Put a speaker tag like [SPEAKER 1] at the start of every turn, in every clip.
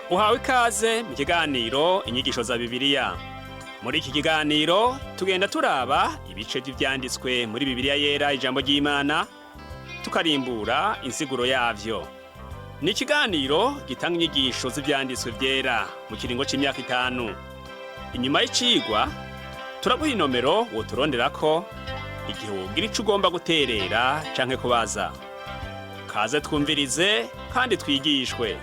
[SPEAKER 1] Uhawe ikaze mu kiganiro Inyigisho za Bibiliya. Muri iki kiganiro tugenda turaba ibice by'ivyanditswe muri Bibiliya Yera, ijambo ry'Imana, tukarimbura insiguro yavyo. Ni ikiganiro gitanga inyigisho z'ivyanditswe vyera mu kiringo c'imyaka 5. Inyuma y'icigwa turaguha inomero woturonderako igihe wogira ico ugomba guterera canke kubaza. Kaze twumvirize kandi twigishwe.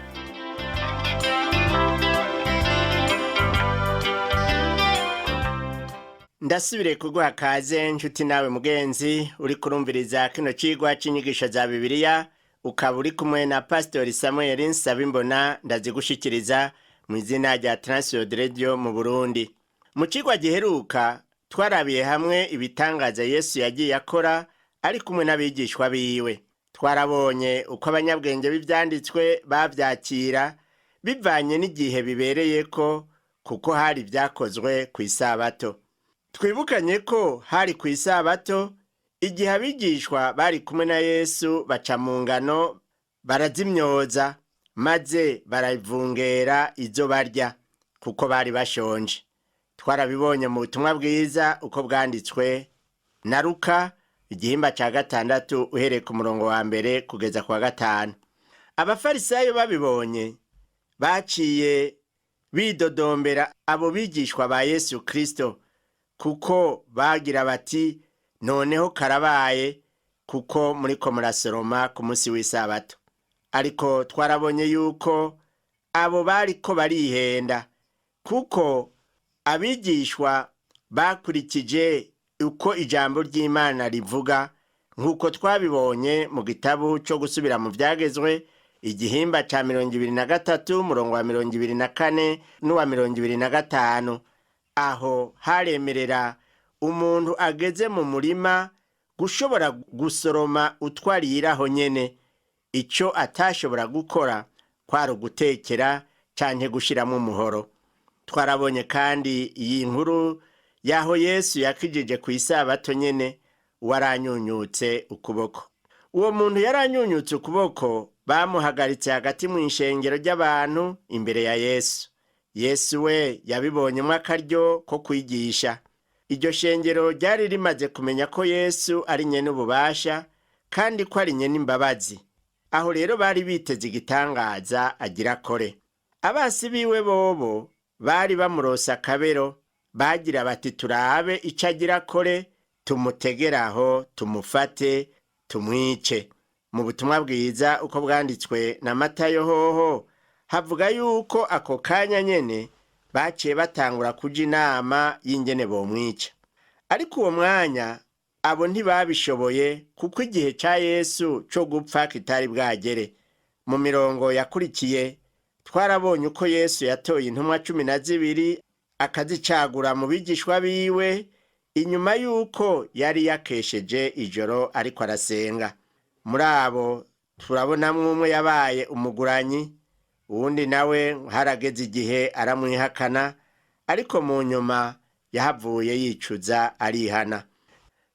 [SPEAKER 2] Ndasubire kuguha kaze nshuti nawe mugenzi uri kurumviriza kino cigwa c'inyigisho za Bibiliya, ukaba uri kumwe na Pasitori Samuel Nsabimbona, ndazigushikiriza mu izina rya Transworld Radio mu Burundi. Mu cigwa giheruka twarabiye hamwe ibitangaza Yesu yagiye akora ari kumwe n'abigishwa biwe. Twarabonye uko abanyabwenge b'ivyanditswe bavyakira bivanye n'igihe bibereyeko, kuko hari ivyakozwe kw'isabato. Twibukanye ko hari kw'isabato igihe abigishwa bari kumwe na Yesu baca mu ngano barazimyoza, maze baravungera izo barya kuko bari bashonje. Twarabibonye mu butumwa bwiza uko bwanditswe na Luka igihimba ca 6 uhereye ku murongo wa 1 kugeza ku wa 5. Abafarisayo babibonye baciye bidodombera abo bigishwa ba Yesu Kristo, kuko bagira bati: "Noneho karabaye, kuko muriko murasoroma ku munsi w'isabato." Ariko twarabonye yuko abo bariko barihenda, kuko abigishwa bakurikije uko ijambo ry'Imana rivuga, nk'uko twabibonye mu gitabo co gusubira mu vyagezwe igihimba ca 23 murongo wa 24 n'uwa 25. Aho haremerera umuntu ageze mu murima gushobora gusoroma utwariraho nyene. Ico atashobora gukora kwari ugutekera canke gushiramwo umuhoro. Twarabonye kandi iyi nkuru yaho Yesu yakijije kw'isabato nyene uwaranyunyutse ukuboko. Uwo muntu yaranyunyutse ukuboko bamuhagaritse hagati mw'ishengero ry'abantu imbere ya Yesu. Yesu we yabibonyemwo akaryo ko kwigisha. Iryo shengero ryari rimaze kumenya ko Yesu ari nyene ububasha kandi ko ari nyene imbabazi. Aho rero bari biteze igitangaza agira akore. Abasi biwe bobo bari bamurose akabero, bagira bati: "Turabe ico agira akore, tumutegeraho, tumufate, tumwice." Mu butumwa bwiza uko bwanditswe na Matayo hoho havuga yuko ako kanya nyene baciye batangura kuja inama y'ingene bomwica. Ariko uwo mwanya abo ntibabishoboye, kuko igihe ca Yesu co gupfa kitari bwagere. Mu mirongo yakurikiye twarabonye uko Yesu yatoye intumwa 12 akazicagura mu bigishwa biwe, inyuma y'uko yari yakesheje ijoro ariko arasenga. Muri abo turabonamwo umwe yabaye umuguranyi, uwundi nawe harageze igihe aramwihakana, ariko mu nyuma yahavuye yicuza arihana.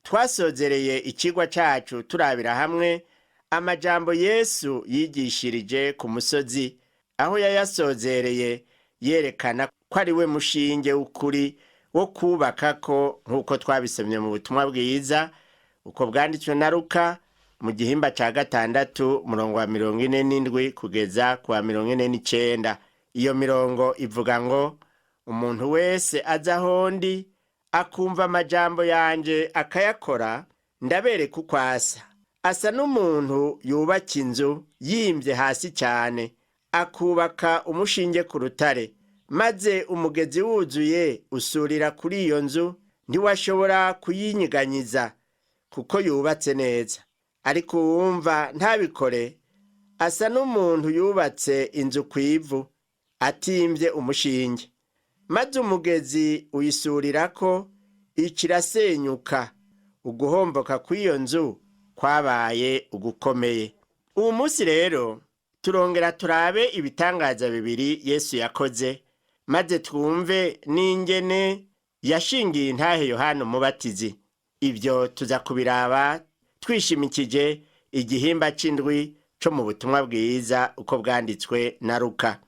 [SPEAKER 2] Twasozereye ikigwa cacu turabira hamwe amajambo Yesu yigishirije ku musozi, aho yayasozereye yerekana ko ari we mushinge w'ukuri wo kubakako, nk'uko twabisomye mu butumwa bwiza uko bwanditswe na Luka mu gihimba ca 6 murongo wa 47 kugeza ku wa 49. Iyo mirongo ivuga ngo: "Umuntu wese aza aho ndi akumva amajambo yanje akayakora, ndabereka uko asa. Asa n'umuntu yubaka inzu yimvye hasi cyane, akubaka umushinge ku rutare, maze umugezi wuzuye usurira kuri iyo nzu, ntiwashobora kuyinyiganyiza kuko yubatse neza. Ariko uwumva ntabikore asa n'umuntu yubatse inzu ku ivu atimvye umushinge, maze umugezi uyisurirako ikirasenyuka, uguhomboka kw'iyo nzu kwabaye ugukomeye." Uwu munsi rero turongera turabe ibitangaza bibiri Yesu yakoze, maze twumve n'ingene yashingiye intahe Yohana Umubatizi. Ibyo tuza kubiraba twishimikije igihimba c'indwi co mu butumwa bwiza uko bwanditswe na Luka.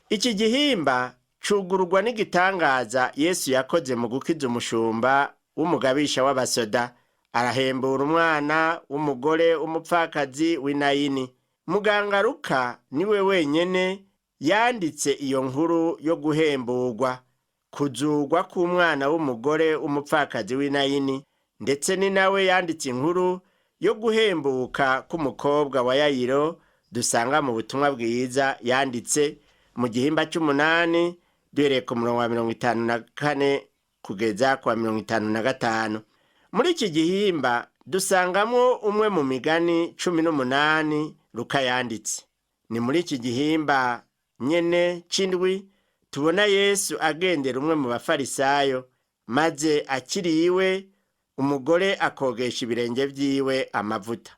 [SPEAKER 2] Iki gihimba cugururwa n'igitangaza Yesu yakoze mu gukiza umushumba w'umugabisha w'abasoda, arahembura umwana w'umugore w'umupfakazi w'Inayini. Muganga Luka niwe wenyene yanditse iyo nkuru yo guhemburwa, kuzurwa k'umwana w'umugore w'umupfakazi w'Inayini, ndetse ni nawe yanditse inkuru yo guhembuka k'umukobwa wa Yayiro dusanga mu butumwa bwiza yanditse mu gihimba c'umunani, duhereye ku murongo wa 54 kugeza ku wa 55. Muri iki gihimba dusangamwo umwe mu migani 18 Luka yanditse. Ni muri iki gihimba nyene c'indwi tubona Yesu agendera umwe mu bafarisayo, maze akiri iwe umugore akogesha ibirenge vyiwe amavuta.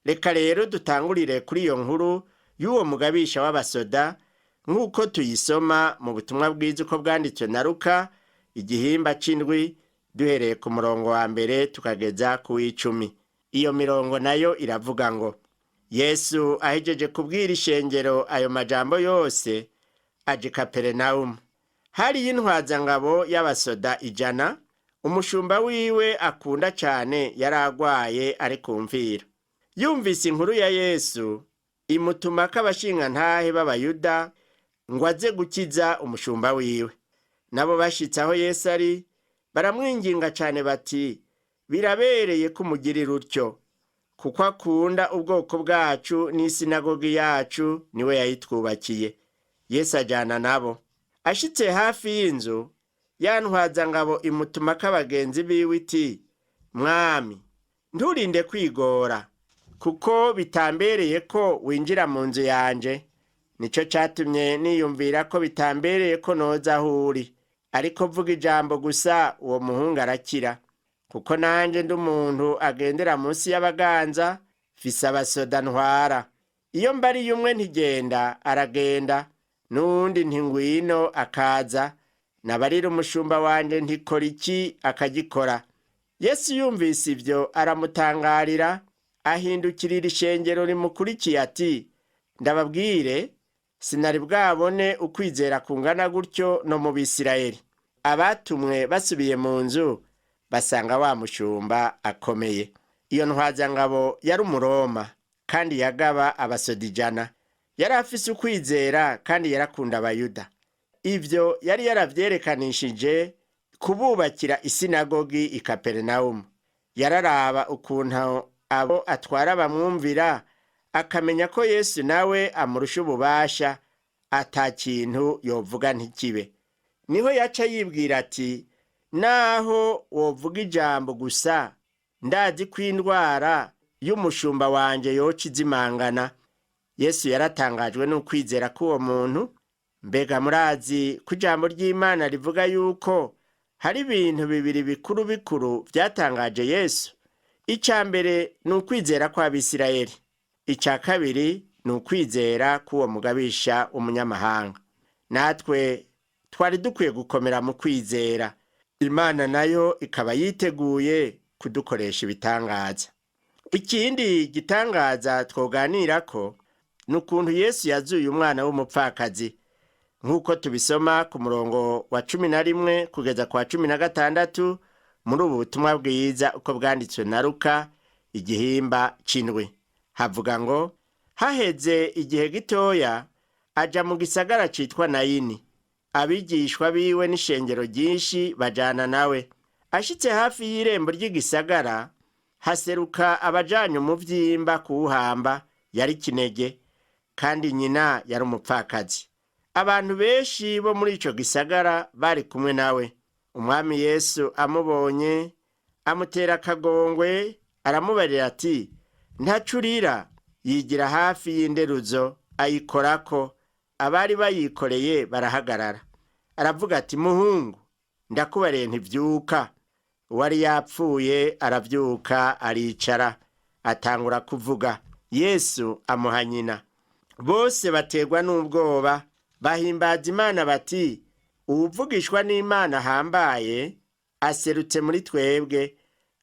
[SPEAKER 2] Reka rero dutangurire kuri iyo nkuru y'uwo mugabisha w'abasoda nk'uko tuyisoma mu butumwa bwiza uko bwanditswe na Luka, igihimba c'indwi, duhereye ku murongo wa mbere tukageza ku w'icumi. Iyo mirongo nayo iravuga ngo: Yesu ahejeje kubwira ishengero ayo majambo yose, aja i Kaperinawumu. Hariyo intwazangabo y'abasoda 100, umushumba wiwe akunda cane yari agwaye ari ku mviro. Yumvise inkuru ya Yesu, imutumako abashingantahe b'Abayuda ngo aze gukiza umushumba wiwe. Nabo bashitse aho Yesu ari, baramwinginga cane bati: birabereye ko umugirira utyo, kuko akunda ubwoko bwacu n'isinagogi yacu niwe yayitwubakiye. Yesu ajana nabo. Ashitse hafi y'inzu, ya ntwazangabo imutumako abagenzi biwe iti: Mwami, nturinde kwigora, kuko bitambereye ko winjira mu nzu yanje. Nico catumye niyumvira ko bitambereye ko noza aho uri, ariko vuga ijambo gusa, uwo muhungu arakira. Kuko nanje ndi umuntu agendera munsi y'abaganza, mfise abasoda ntwara. Iyo mbariye umwe ntigenda, aragenda, n'uwundi nti ngwino, akaza. Nabarira umushumba wanje ntikora iki, akagikora. Yesu yumvise ivyo aramutangarira, ahindukirira ishengero rimukurikiye ati: ndababwire, sinari bwabone ukwizera kungana gutyo no mu Bisirayeli. Abatumwe basubiye mu nzu basanga wa mushumba akomeye. Iyo ntwazangabo yari umuroma kandi yagaba abasoda 100. Yari afise ukwizera kandi yarakunda Abayuda. Ivyo yari yaravyerekanishije kububakira isinagogi i Kaperinawumu. Yararaba ukuntu abo atwara bamwumvira, akamenya ko Yesu nawe amurusha ububasha, ata kintu yovuga ntikibe. Niho yaca yibwira ati: naho wovuga ijambo gusa, ndazi ko indwara y'umushumba wanje yoca izimangana. Yesu yaratangajwe n'ukwizera k'uwo muntu. Mbega murazi ko ijambo ry'Imana rivuga yuko hari ibintu bibiri bikuru bikuru vyatangaje Yesu? Ica mbere ni ukwizera kw'Abisirayeli, ica kabiri ni ukwizera k'uwo mugabisha w'umunyamahanga. Natwe twari dukwiye gukomera mu kwizera, Imana nayo ikaba yiteguye kudukoresha ibitangaza. Ikindi gitangaza twoganirako ni ukuntu Yesu yazuye umwana w'umupfakazi, nk'uko tubisoma ku murongo wa 11 kugeza ku wa 16 muri ubu butumwa bwiza uko bwanditswe na Luka, igihimba c'indwi. Havuga ngo: haheze igihe gitoya aja mu gisagara citwa Nayini. Abigishwa biwe n'ishengero ryinshi bajana nawe. Ashitse hafi y'irembo ry'igisagara, haseruka abajanye umuvyimba kuwuhamba, yari kinege, kandi nyina yari umupfakazi. Abantu benshi bo muri ico gisagara bari kumwe nawe. Umwami Yesu amubonye, amutera akagongwe, aramubarira ati: ntacurira. Yigira hafi y'inderuzo, ayikorako, abari bayikoreye barahagarara. Aravuga ati: muhungu, ndakubariye ntivyuka. Uwari yapfuye aravyuka, aricara, atangura kuvuga. Yesu amuha nyina. Bose baterwa n'ubwoba, bahimbaza Imana bati: uwuvugishwa n'Imana ahambaye aserutse muri twebwe,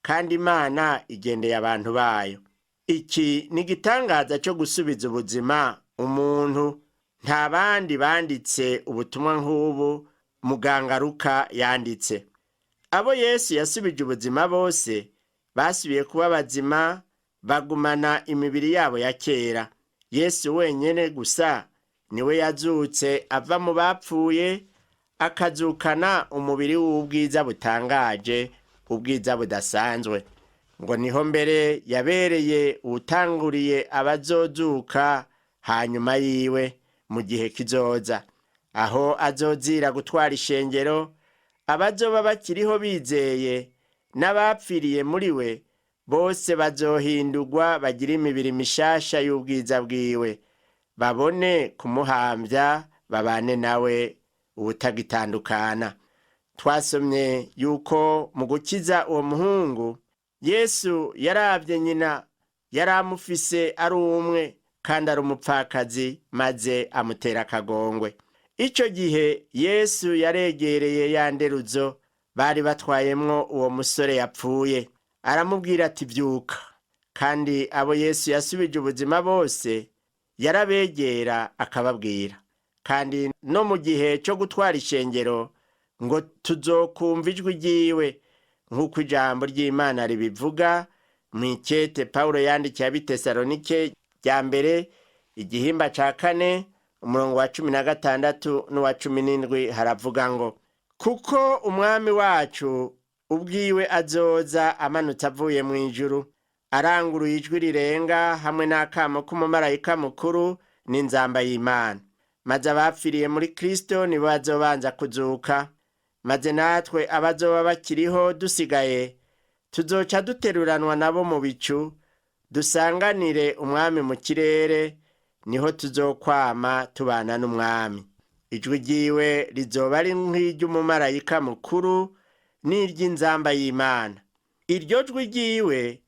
[SPEAKER 2] kandi Imana igendeye abantu bayo. Iki ni igitangaza cyo gusubiza ubuzima umuntu. Nta bandi banditse ubutumwa nk'ubu muganga Luka yanditse. Abo Yesu yasubije ubuzima bose basubiye kuba bazima, bagumana imibiri yabo ya kera. Yesu wenyene gusa niwe yazutse ava mu bapfuye, akazukana umubiri w'ubwiza butangaje, ubwiza budasanzwe. Ngo niho mbere yabereye uwutanguriye abazozuka hanyuma yiwe mu gihe kizoza, aho azozira gutwara ishengero. Abazoba bakiriho bizeye n'abapfiriye muri we bose bazohindurwa bagire imibiri mishasha y'ubwiza bwiwe, babone kumuhambya, babane nawe ubutagitandukana. Twasomye yuko mu gukiza uwo muhungu, Yesu yarabye nyina yari amufise ari umwe kandi ari umupfakazi, maze amutera akagongwe. Ico gihe Yesu yaregereye ya nderuzo bari batwayemwo uwo musore yapfuye, aramubwira ati: "Vyuka." Kandi abo Yesu yasubije ubuzima bose yarabegera akababwira. Kandi no mu gihe cyo gutwara ishengero, ngo tuzokumva ijwi ryiwe, nk'uko ijambo ry'Imana ribivuga mw'ikete Pawulo yandikiye ab'Itesalonike rya mbere, igihimba ca 4, umurongo wa 16 n'uwa 17, haravuga ngo: "Kuko Umwami wacu ubwiwe azoza amanutse avuye mu ijuru, aranguruye ijwi rirenga, hamwe n'akamo k'umumarayika mukuru n'inzamba y'Imana, maze abapfiriye muri Kristo nibo bazobanza kuzuka. Maze natwe abazoba bakiriho dusigaye tuzoca duteruranwa nabo mu bicu, dusanganire Umwami mu kirere, niho tuzokwama tubana n'Umwami. Ijwi ryiwe rizoba ari nk'iry'umumarayika mukuru n'iry'inzamba y'Imana. Iryo jwi ryiwe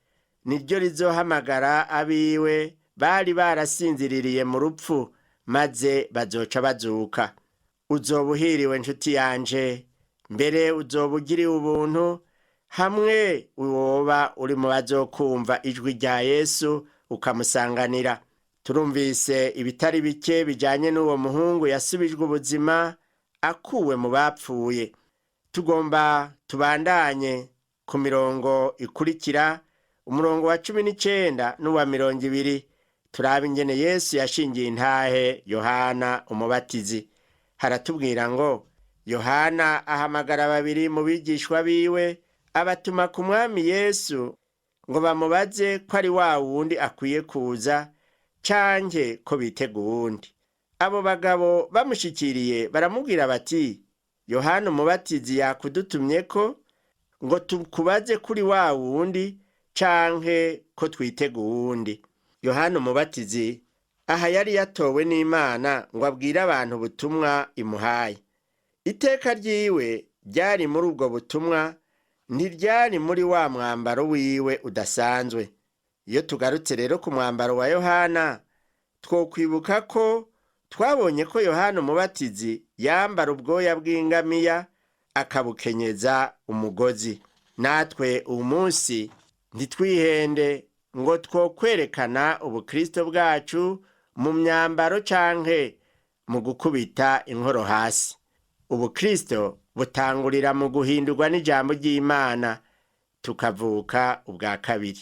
[SPEAKER 2] niryo rizohamagara abiwe bari barasinziririye mu rupfu, maze bazoca bazuka." Uzoba uhiriwe, nshuti yanje, mbere uzoba ugiriwe ubuntu hamwe woba uri mu bazokumva ijwi rya Yesu ukamusanganira. Turumvise ibitari bike bijanye n'uwo muhungu yasubijwe ubuzima akuwe mu bapfuye. Tugomba tubandanye ku mirongo ikurikira, umurongo wa 19 n'uwa 20, turaba ingene Yesu yashingiye intahe Yohana Umubatizi. Haratubwira ngo: "Yohana ahamagara babiri mu bigishwa biwe, abatuma ku Mwami Yesu ngo bamubaze ko ari wa wundi akwiye kuza, canke ko bitega uwundi. Abo bagabo bamushikiriye baramubwira bati: 'Yohana Umubatizi yakudutumye ko ngo tukubaze kuri wa wundi, canke ko twitega uwundi.'" Yohana Umubatizi aha yari yatowe n'Imana ngo abwire abantu ubutumwa imuhaye. Iteka ryiwe ryari muri ubwo butumwa, ntiryari muri wa mwambaro wiwe udasanzwe. Iyo tugarutse rero ku mwambaro wa Yohana, twokwibuka ko twabonye ko Yohana Umubatizi yambara ubwoya bw'ingamiya, akabukenyeza umugozi. Natwe uwu munsi ntitwihende ngo twokwerekana ubukristo bwacu mu myambaro canke mu gukubita inkoro hasi. Ubukristo butangurira mu guhindurwa n'ijambo ry'Imana, tukavuka ubwa kabiri.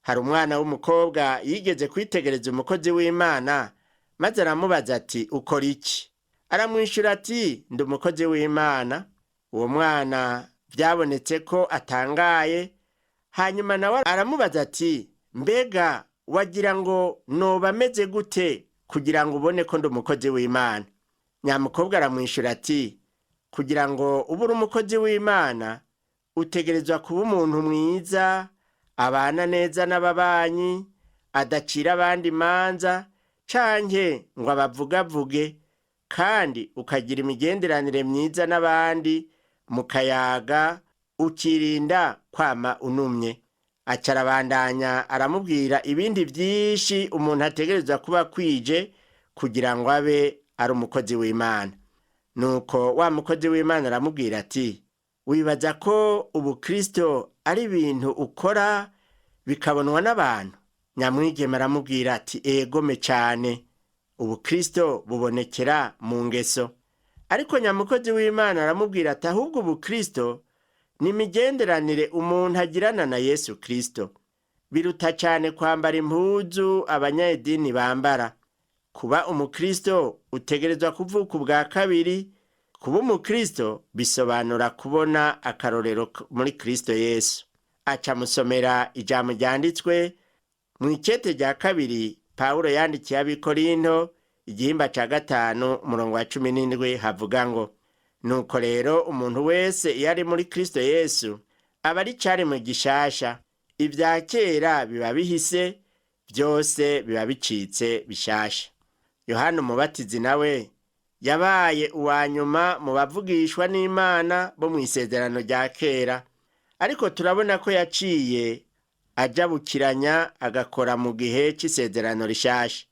[SPEAKER 2] Hari umwana w'umukobwa yigeze kwitegereza umukozi w'Imana, maze aramubaza ati: "Ukora iki?" Aramwishyura ati: "Ndi umukozi w'Imana." Uwo mwana byabonetse ko atangaye. Hanyuma nawe aramubaza ati: "Mbega wagira ngo noba ameze gute kugira ngo ubone ko ndi umukozi w'Imana?" Nyamukobwa aramwishyura ati: "Kugira ngo ube uri umukozi w'Imana, utegerezwa kuba umuntu mwiza, abana neza n'ababanyi, adacira abandi imanza canke ngo abavugavuge, kandi ukagira imigenderanire myiza n'abandi, mukayaga, ukirinda kwama unumye." Aca arabandanya aramubwira ibindi byinshi umuntu ategerezwa kuba akwije kugira ngo abe ari umukozi w'Imana. Nuko wa mukozi w'Imana aramubwira ati: "Wibaza ko ubukristo ari ibintu ukora bikabonwa n'abantu?" Nyamwigeme aramubwira ati: "Egome cyane." Ubukristo bubonekera mu ngeso. Ariko nyamukozi w'Imana aramubwira ati ahubwo ubukristo ni imigenderanire umuntu agirana na Yesu Kristo. Biruta cyane kwambara impuzu abanyedini bambara. Kuba umukristo utegerezwa kuvuka ubwa kabiri. Kuba umukristo bisobanura kubona akarorero muri Kristo Yesu. Aca musomera ijambo ryanditswe mu ikete rya kabiri Pawulo yandikiye ab'Ikorinto, igihimba ca 5 umurongo wa 17, havuga ngo: nuko rero umuntu wese iyo ari muri Kristo Yesu aba ari caremwe gishasha, ibya kera biba bihise, byose biba bicitse bishasha. Yohana Umubatizi nawe yabaye uwa nyuma mu bavugishwa n'Imana bo mu isezerano rya kera, ariko turabona ko yaciye ajabukiranya agakora mu gihe c'isezerano rishasha.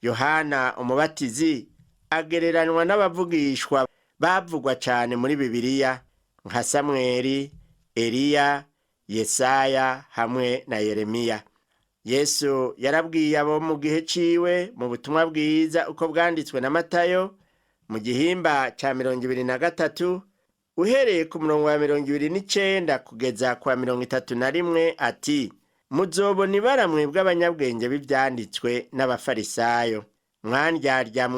[SPEAKER 2] Yohana Umubatizi agereranwa n'abavugishwa bavugwa cyane muri Bibiliya nka Samweli, Eliya, Yesaya hamwe na Yeremiya. Yesu yarabwiye abo mu gihe ciwe mu butumwa bwiza uko bwanditswe na Matayo mu gihimba ca 23, uhereye ku murongo wa 29 kugeza ku wa 31, ati: muzobona ibara mwebwe abanyabwenge b'ivyanditswe n'abafarisayo, mwandyarya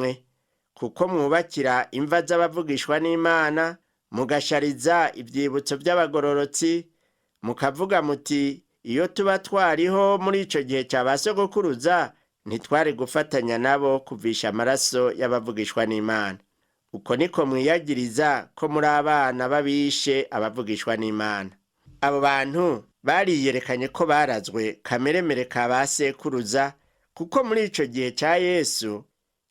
[SPEAKER 2] kuko mwubakira imva z'abavugishwa n'Imana, mugashariza ivyibutso by'abagororotsi, mukavuga muti iyo tuba twariho muri ico gihe ca ba sogokuruza ntitwari gufatanya nabo kuvisha amaraso y'abavugishwa n'Imana. Uko niko mwiyagiriza ko muri abana babishe abavugishwa n'Imana. Abo bantu bariyerekanye ko barazwe kameremere ka ba sekuruza, kuko muri ico gihe ca Yesu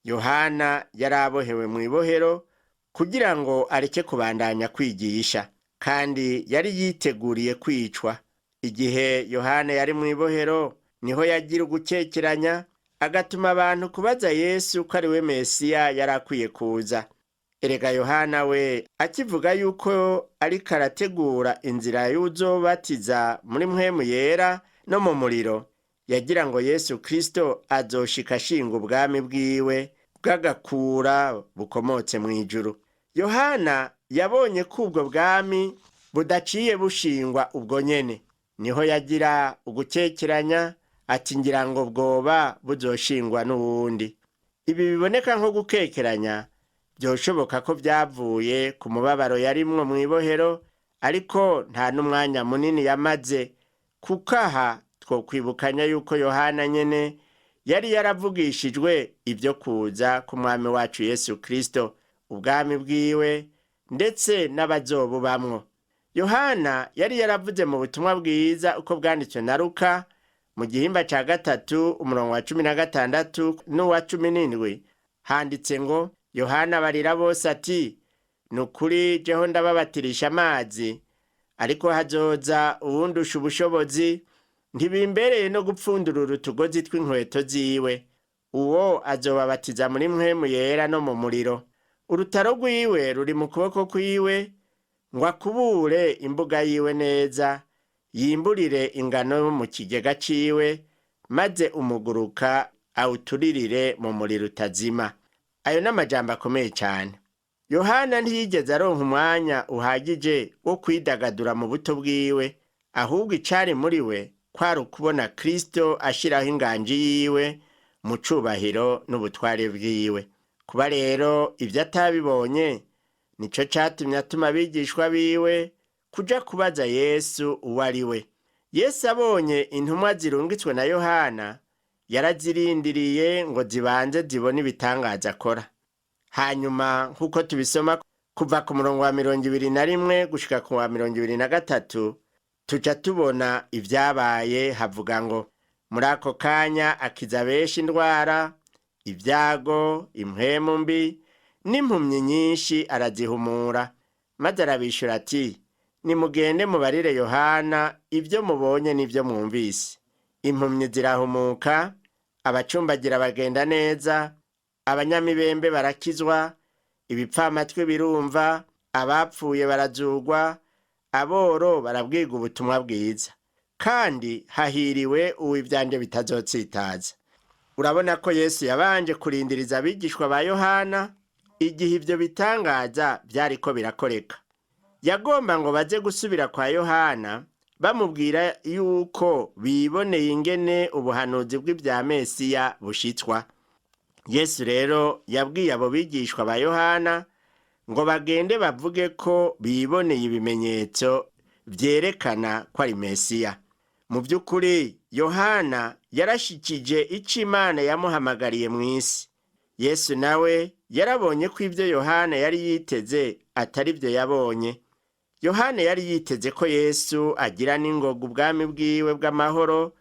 [SPEAKER 2] Yohana yari abohewe mu ibohero kugira ngo areke kubandanya kwigisha, kandi yari yiteguriye kwicwa. Igihe Yohana yari mu ibohero niho yagira ugukekeranya, agatuma abantu kubaza Yesu ko ari we Mesiya yari akwiye kuza. Erega Yohana we akivuga yuko ariko arategura inzira y'uzobatiza muri mpwemu yera no mu muriro, yagira ngo Yesu Kristo azoshika ashinga ubwami bwiwe bw'agakura bukomotse mu ijuru. Yohana yabonye ko ubwo bwami budaciye bushingwa ubwo nyene, niho yagira ugukekeranya ati ngira ngo bwoba buzoshingwa n'uwundi. Ibi biboneka nko gukekeranya byoshoboka ko byavuye ku mubabaro yarimwo mu ibohero, ariko nta n'umwanya munini yamaze, kuko aha twokwibukanya yuko Yohana nyene yari yaravugishijwe ibyo kuza k'umwami wacu Yesu Kristo, ubwami bwiwe ndetse n'abazobubamwo. Yohana yari yaravuze mu butumwa bwiza uko bwanditswe na Luka mu gihimba ca 3 umurongo wa 16 n'uwa 17, handitse ngo: Yohana barira bose ati nukuri jeho ndababatirisha amazi, ariko hazoza uwundusha ubushobozi, ntibimbereye no gupfundurura utugozi tw'inkweto ziwe. Uwo azobabatiza muri mpwemu yera no mu muriro. Urutaro rwiwe ruri mu kuboko kwiwe, ngo akubure imbuga yiwe neza, yimburire ingano mu kigega ciwe, maze umuguruka awuturirire mu muriro utazima. Ayo ni amajambo akomeye cyane. Yohana ntiyigeze aronka umwanya uhagije wo kwidagadura mu buto bwiwe, ahubwo icari muri we kwari ukubona Kristo ashiraho inganji yiwe mu cubahiro n'ubutware bwiwe. Kuba rero ibyo atabibonye, nico catumye atuma abigishwa biwe kuja kubaza Yesu uwo ari we. Yesu abonye intumwa zirungitswe na Yohana, yarazirindiriye ngo zibanze zibone ibitangaza akora. Hanyuma nk'uko tubisoma kuva ku murongo wa 21 gushika ku wa 23, tuca tubona ibyabaye. Havuga ngo: muri ako kanya akiza benshi indwara, ibyago, impwemu mbi n'impumyi nyinshi arazihumura. Maze arabishura ati: nimugende mubarire Yohana ibyo mubonye n'ibyo mwumvise. Impumyi zirahumuka, abacumbagira bagenda neza, abanyamibembe barakizwa, ibipfamatwi birumva, abapfuye barazugwa, aboro barabwirwa ubutumwa bwiza. Kandi hahiriwe uwo ivyanje bitazotsitaza. Urabona ko Yesu yabanje kurindiriza abigishwa ba Yohana igihe ibyo bitangaza byariko birakoreka. Yagomba ngo baze gusubira kwa Yohana bamubwira yuko biboneye ingene ubuhanuzi bw'ibya Mesiya bushitswa. Yesu rero yabwiye abo bigishwa ba Yohana ngo bagende bavuge ko biboneye ibimenyetso vyerekana ko ari Mesiya. Mu by'ukuri Yohana yarashikije ico Imana yamuhamagariye mu isi. Yesu nawe yarabonye ko ibyo Yohana yari yiteze atari byo yabonye. Yohana yari yiteze ko Yesu agira n'ingoga ubwami bwiwe bw'amahoro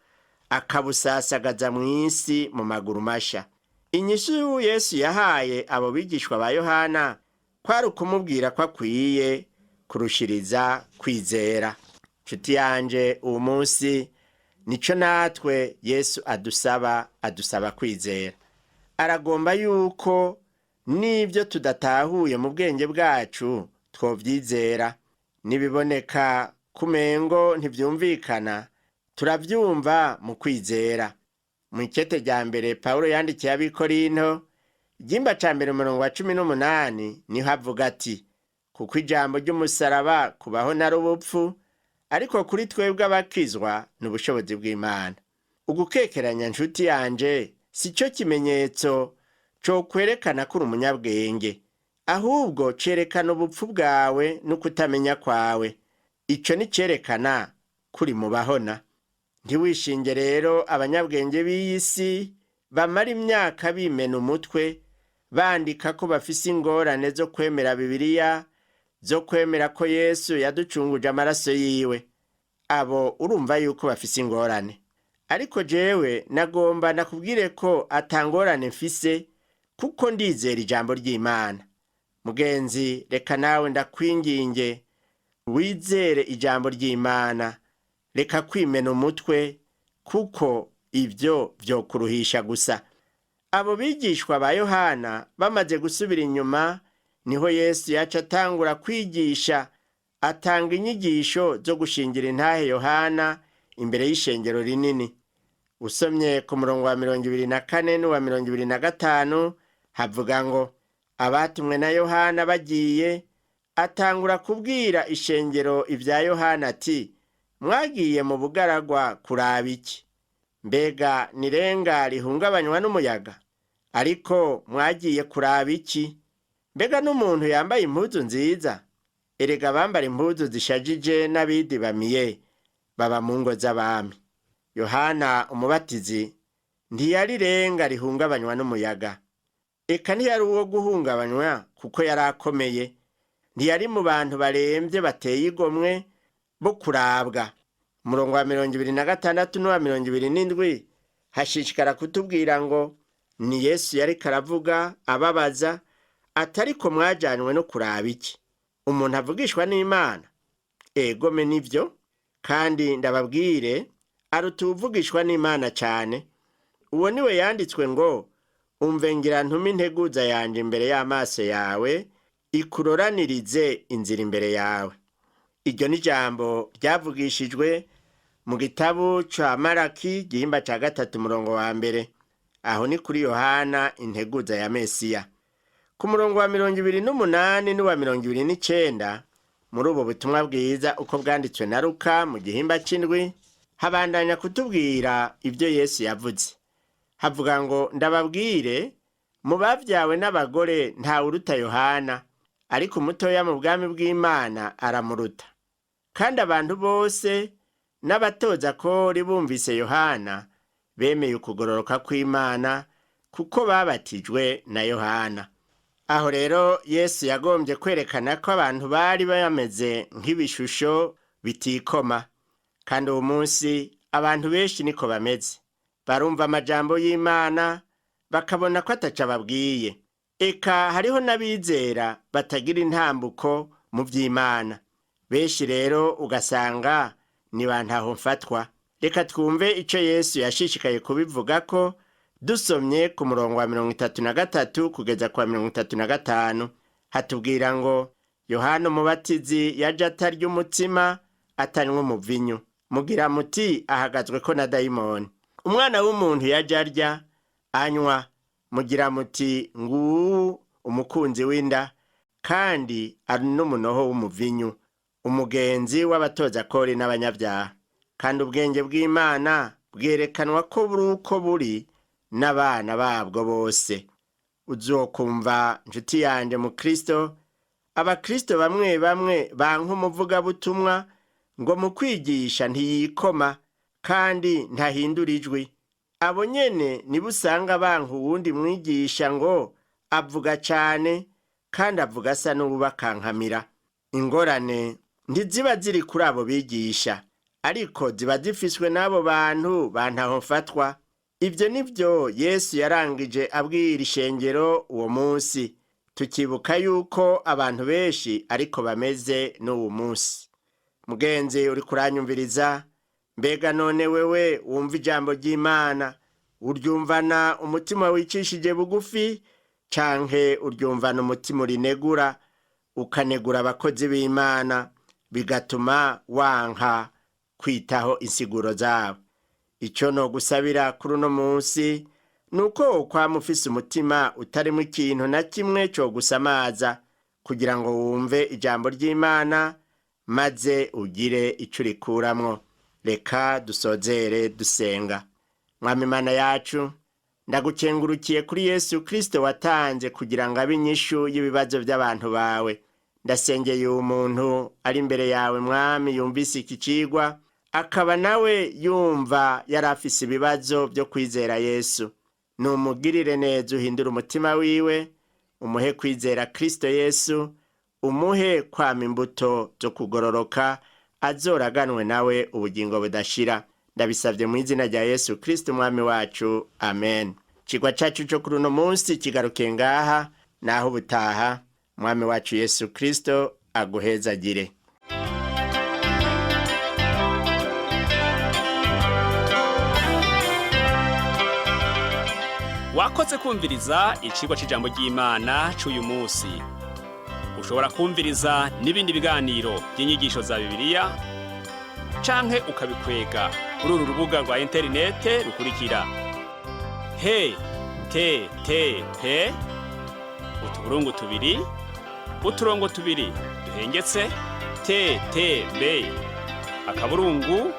[SPEAKER 2] akabusasagaza mu isi mu maguru masha. Inyishu Yesu yahaye abo bigishwa ba Yohana kwari ukumubwira ko akwiye kurushiriza kwizera. Nshuti yanje, uwo munsi nico natwe Yesu adusaba, adusaba kwizera. Aragomba yuko n'ibyo tudatahuye mu bwenge bwacu twovyizera. Nibiboneka kumengo ntivyumvikana, turavyumva mu kwizera. Mu ikete rya mbere Pawulo yandikiye ab'Ikorinto, igihimba ca mbere umurongo wa 18, niho avuga ati: kuko ijambo ry'umusaraba kubaho nari ubupfu, ariko kuri twebwe abakizwa ni ubushobozi bw'Imana. Ugukekeranya, nshuti yanje, si cyo kimenyetso co kwerekana ko uri umunyabwenge, ahubwo cerekana ubupfu bwawe n'ukutamenya kwawe. Ico ni cerekana kuri mu bahona. Ntiwishinge rero abanyabwenge b'iyi si bamara imyaka bimena umutwe bandika ko bafise ingorane zo kwemera Bibiliya, zo kwemera ko Yesu yaducunguje amaraso yiwe. Abo urumva yuko bafise ingorane, ariko jewe nagomba nakubwire ko atangorane mfise, kuko ndizera ijambo ry'Imana. Mugenzi, reka nawe ndakwinginge wizere ijambo ry'Imana. Reka kwimena umutwe, kuko ibyo vyokuruhisha gusa. Abo bigishwa ba Yohana bamaze gusubira inyuma, niho Yesu yaca atangura kwigisha, atanga inyigisho zo gushingira intahe Yohana imbere y'ishengero rinini. Usomye ku murongo wa 24 n'uwa 25, havuga ngo: abatumwe na Yohana bagiye, atangura kubwira ishengero ibya Yohana ati: mwagiye mu bugaragwa kuraba iki? Mbega nirenga rihungabanywa n'umuyaga? Ariko mwagiye kuraba iki? Mbega n'umuntu yambaye impuzu nziza? Erega abambara impuzu zishajije n'abidibamiye baba mu ngo z'abami. Yohana umubatizi ntiyari renga rihungabanywa n'umuyaga, eka ntiyari uwo guhungabanywa kuko yari akomeye. Ntiyari mu bantu barembye bateye igomwe bo kurabwa. Umurongo wa 26 n'uwa 27 hashishikara kutubwira ngo ni Yesu yariko aravuga ababaza atariko mwajanywe no kuraba iki? Umuntu avugishwa n'Imana? Egome nivyo, kandi ndababwire aruta uwuvugishwa n'Imana cyane. Uwo niwe yanditswe ngo: umve ngira ntume integuza yanje imbere y'amaso yawe, ikuroranirize inzira imbere yawe. Iryo ni ijambo ryavugishijwe mu gitabo ca Maraki, igihimba ca 3 umurongo wa 1. Aho ni kuri Yohana integuza ya Mesiya. Ku murongo wa 28 n'uwa 29 muri ubu butumwa bwiza uko bwanditswe na Luka mu gihimba c'indwi, habandanya kutubwira ibyo Yesu yavuze. Havuga ngo: ndababwire, mu bavyawe n'abagore ntawe uruta Yohana, ariko umutoya mu bwami bw'Imana aramuruta. Kandi abantu bose n'abatoza kori bumvise Yohana bemeye ukugororoka kw'Imana, kuko babatijwe na Yohana. Aho rero Yesu yagombye kwerekana ko abantu bari bameze nk'ibishusho bitikoma. Kandi uwo munsi abantu benshi niko bameze. Barumva amajambo y'Imana bakabona ko ataco ababwiye. Eka hariho n'abizera batagira intambuko mu vy'Imana. Benshi rero ugasanga ni bantaho mfatwa. Reka twumve ico Yesu yashishikaye kubivuga ko dusomye ku murongo wa 33 kugeza kwa 35. Hatubwira ngo: Yohana umubatizi yaje atarya umutsima atanywa umuvinyu, mugira muti ahagazwe ko na dayimoni. Umwana w'umuntu yaje arya anywa, mugira muti nguwu umukunzi w'inda, kandi ari n'umunoho w'umuvinyu, umugenzi w'abatozakori n'abanyabyaha. Kandi ubwenge bw'Imana bwerekanwa ko buri uko buri n'abana babwo bose. Uzokumva nshuti yanje mu Kristo, abakristo bamwe bamwe banka umuvugabutumwa ngo mu kwigisha ntiyikoma kandi ntahindura ijwi. Abo nyene nibo usanga banka uwundi mwigisha ngo avuga cane kandi avuga asa n'uwubakankamira. Ingorane ntiziba ziri kuri abo bigisha, ariko ziba zifiswe n'abo bantu bantahofatwa. Ibyo ni byo Yesu yarangije abwira ishengero uwo munsi, tukibuka yuko abantu benshi ariko bameze n'uwo munsi. Mugenzi uri kuranyumviriza, mbega none wewe wumva ijambo ry'Imana, uryumvana umutima wicishije bugufi, canke uryumvana umutima urinegura, ukanegura abakozi b'Imana, bigatuma wanka kwitaho insiguro zabo? Icyo nogusabira kuri uno munsi ni uko wokwama ufise umutima utarimo ikintu na kimwe cogusamaza, kugira ngo wumve ijambo ry'Imana maze ugire ico urikuramwo. Reka dusozere dusenga. Mwami Imana yacu, ndagukengurukiye kuri Yesu Kristo watanze kugira ngo abe inyishu y'ibibazo by'abantu bawe. Ndasengeye uwo muntu ari imbere yawe Mwami, yumvise iki cigwa, akaba nawe yumva yari afise ibibazo byo kwizera Yesu. Numugirire neza, uhindure umutima wiwe, umuhe kwizera Kristo Yesu, umuhe kwama imbuto zo kugororoka, azoraganwe nawe ubugingo budashira. Ndabisabye mu izina rya Yesu Kristo umwami wacu, amen. Ikigwa cacu co kuri uno munsi kigaruke ngaha, naho ubutaha. Mwami wacu Yesu Kristo aguhezagire.
[SPEAKER 1] Wakoze kumviriza icigwa c'ijambo ry'Imana c'uyu munsi. Ushobora kumviriza n'ibindi biganiro by'inyigisho za Bibiliya canke ukabikwega kuri uru rubuga rwa interinete rukurikira: he te te p utuburungu tubiri uturongo tubiri duhengetse t t b akaburungu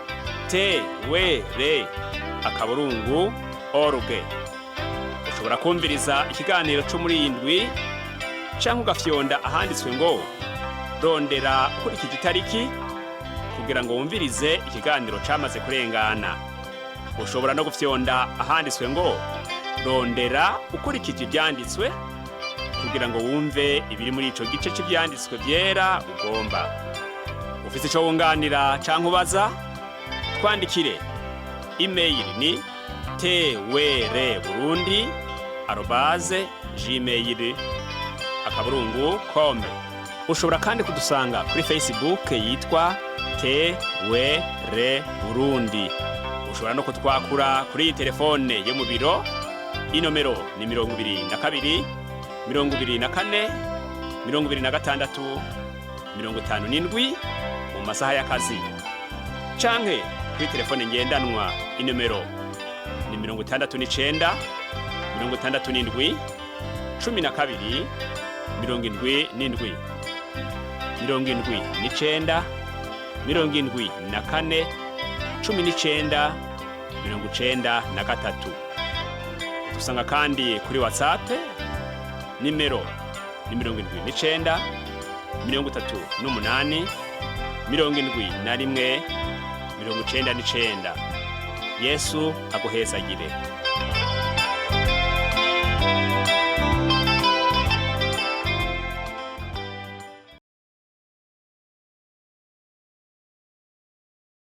[SPEAKER 1] t w r akaburungu org. Ushobora kumviriza ikiganiro cyo muri iyi ndwi canke ugafyonda ahanditswe ngo rondera ukurikije itariki kugira ngo wumvirize ikiganiro camaze kurengana. Ushobora no gufyonda ahanditswe ngo rondera ukurikije ivyanditswe kugira ngo wumve ibiri muri ico gice c'ivyanditswe vyera ugomba. Ufise ico wunganira canke ubaza, twandikire. Email ni twrburundi@gmail.com. Ushobora kandi kudusanga kuri Facebook yitwa TWR Burundi. Ushobora no kutwakura kuri iyi telefone yo mu biro, inomero ni 22 24 26 57 mu masaha y'akazi, canke kuri telefone ngendanwa, inomero ni 69 67 12 77, 79 74 19 93. Dusanga kandi kuri WhatsApp, nimero ni 79 38 71 99. Yesu aguhezagire.